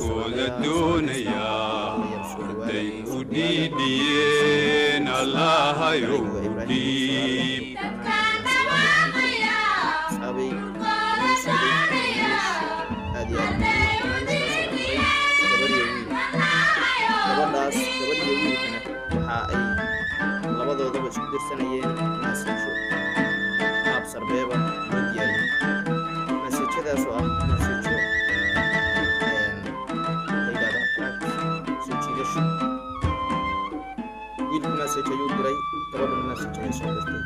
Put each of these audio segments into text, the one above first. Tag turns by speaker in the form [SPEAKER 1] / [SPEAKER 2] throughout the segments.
[SPEAKER 1] Dhulkooda
[SPEAKER 2] salaamayaa.
[SPEAKER 1] Doonayaa
[SPEAKER 2] Soo dhawaada,
[SPEAKER 1] hadday
[SPEAKER 2] soo
[SPEAKER 1] u
[SPEAKER 2] dhawaada.
[SPEAKER 1] Dhiidhiyeen Allahayow
[SPEAKER 2] Magacaygu waa Ibraahim
[SPEAKER 1] dhiib.
[SPEAKER 2] Asxaabay, inoo socday barnaamij aad iyo aad muhiim. Barnaamijkaas oo amray gabar iyo wiil. Gabadhaas, gabadh iyo wiilkana, waxa ay labadoodaba isku dirsanayeen message-yo qaab sarbeeba loo diyaariyey, message-yadaas oo ah message-yo la yidhahdo attract, soo jiidasho. Wiilku message ayuu diray, gabadhuna message ayay soo dirtay.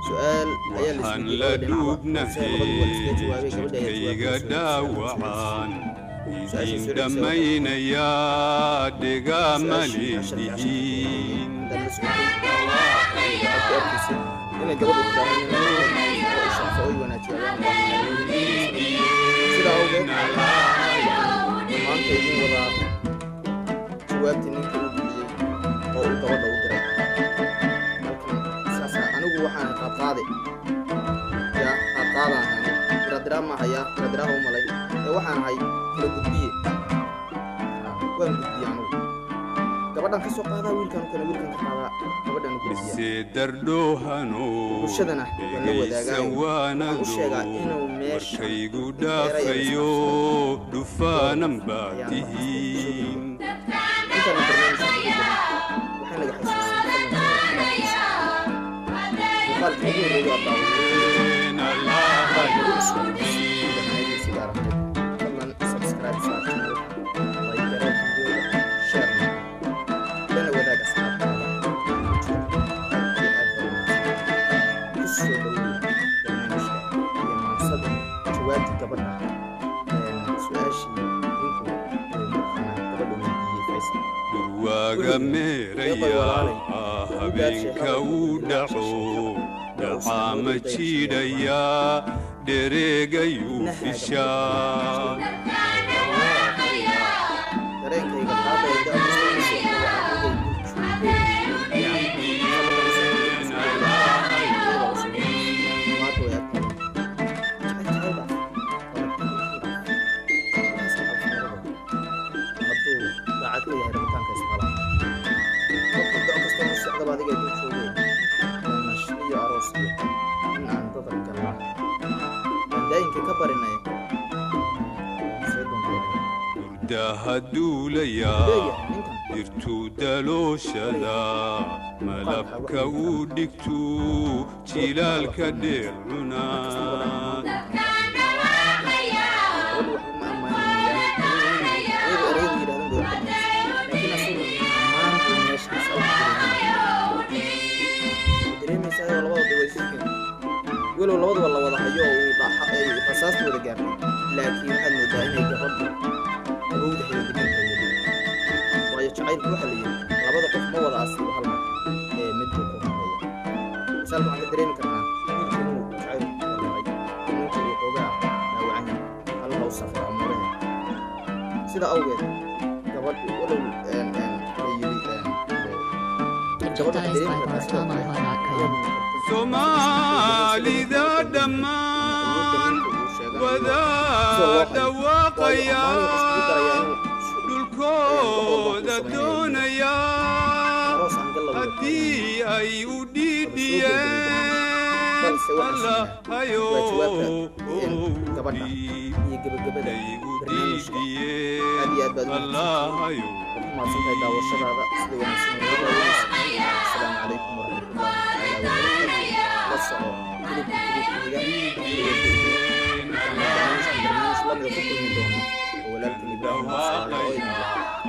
[SPEAKER 2] Su-aal ayaa la
[SPEAKER 1] Waxaan
[SPEAKER 2] isweydiiyey
[SPEAKER 1] la
[SPEAKER 2] labada dhinacba, balse labaduba waa la iskaga
[SPEAKER 1] dhuubnahay
[SPEAKER 2] jawaabay. Gabadha ayaa
[SPEAKER 1] jidhkayga
[SPEAKER 2] jawaabta soo
[SPEAKER 1] dhaawacan
[SPEAKER 2] su-aasha
[SPEAKER 1] idin
[SPEAKER 2] soo celisay.
[SPEAKER 1] Dhammaynayaa dhegaama
[SPEAKER 2] Su-aashii casharkii casharka
[SPEAKER 1] leedihiin.
[SPEAKER 2] haddaad la socotay, waxaad ku arkaysay inay gabadhu tiraahdo nin oo i sharfo oo i wanaajiya ayaan baahnaa. Sidaa awgeed waxaan maanta idin wadaa jawaabtii ninka uu bixiyey oo uu gabadha u diray halkan. Saasa anigu waxaan qaadqaade yaa qaadqaadaan ahay anigu, diradiraa ma hayaa, diradiraaha u malay ee waxaan ahay kala gudbiye. Waan gudbiye anigu, gabadhan ka soo qaadaa wiilkan kale, wiilkan ka qaadaa gabadhan u gudbiya.
[SPEAKER 1] Mise dardhoohano
[SPEAKER 2] Bulshadana waan la
[SPEAKER 1] dhegaysan
[SPEAKER 2] wadaagaayo, waxaan u
[SPEAKER 1] waanado
[SPEAKER 2] sheegaa inuu meesha
[SPEAKER 1] warkaygu
[SPEAKER 2] eraya
[SPEAKER 1] dhaafayo dhufaanan baa
[SPEAKER 2] ayaan markaas kusoo
[SPEAKER 1] tihiin.
[SPEAKER 2] Gudbiya. Intaana barnaamijka ku gelin, waxaa naga xasuusin, fadlan channelka muuqaalka ugu horreeya aad daawatay, muuqaalka ugu cusub si gaar ahayd, fadlan subscribe saar channelka, like garee videoga, share lana wadaag asxaabtaada ku jira. Aad iyo aad baa umahadsan. Ku soo dhawow barnaamijka iyo maansada jawaabta gabadha su-aashii ninku uu markaana gabadha weydiiyey Faysal.
[SPEAKER 1] Durwaaga meeraya habeenka uu dhaco dhacaama jiidhaya dhereegayuu fishaa.
[SPEAKER 2] Dareenkayga qaadaya da kasta u socdaba anigay dul joogay. Maanta way adkaayeen. Jacayl jacayl dhaaf, waxaas ma alfaarada hadduu daacad ka yahay rabitaanka isqaba qofka da kasta u socdaba adigay dul joogeen damash iyo aroos iyo in aan dadar galnaa waan daayinka ka barinay see doonteena.
[SPEAKER 1] Hurdaha duulaya
[SPEAKER 2] Leeyahay ninkan.
[SPEAKER 1] Dhirtuu dalooshada malabka uu dhigtuu jilaalka dheer cunaa.
[SPEAKER 2] Gabadhu waxba ma ammaanayaan, iyagu ereyadu yidhahdaan bay wax ka dhamaysa, laakiin asagu ammaan buu meeshaas u dareemaya. Dareemaysaa oo labadooda way isu walow labaduba la wada hayo oo uu ay rasaasta wada gaartay, laakiin waxaad moodaa inay gabadhu awowda hayo degan tahay weli, waayo jacaylku waxaa la yidhi labada qof ma wada asiibo hal mar ee mid buu ku horeeya. Misaalka waxaan ka dareemi karnaa wiilka inuu jacayl walaray, ninka uu xoogaa dhaawacan yahay. Allaha u safro amuuraha. Sida awgeed gabadhu walow la yidhi gabadhu waxay
[SPEAKER 3] Digitized
[SPEAKER 2] dareemi
[SPEAKER 3] by
[SPEAKER 2] kartaa sidoo kale
[SPEAKER 3] bartamaha.com.
[SPEAKER 1] Soomaalida dhammaan wada dhawaaqaya dhulkooda doonaya haddii ay u dhiidhiyeen
[SPEAKER 2] Balse waxaan
[SPEAKER 1] Allahayow
[SPEAKER 2] waa jawaabta gabadha iyo gebagabada
[SPEAKER 1] ay u
[SPEAKER 2] barnaamijka. Aad iyo aad
[SPEAKER 1] dhiidhiyeen
[SPEAKER 2] baad u
[SPEAKER 1] Allahayow.
[SPEAKER 2] Waad ku mahadsantahay daawashadaada sida wanaagsan oo daawanaysa. Asalaamu calaykum waraxmatullaahi tacaala wabarakaatu. La soco kilibka kilibka xiga intaan barnaamijkan barnaamij lamida ku kulmi doono oo walaalkiin Ibraahim Muuse oo idin lahaa.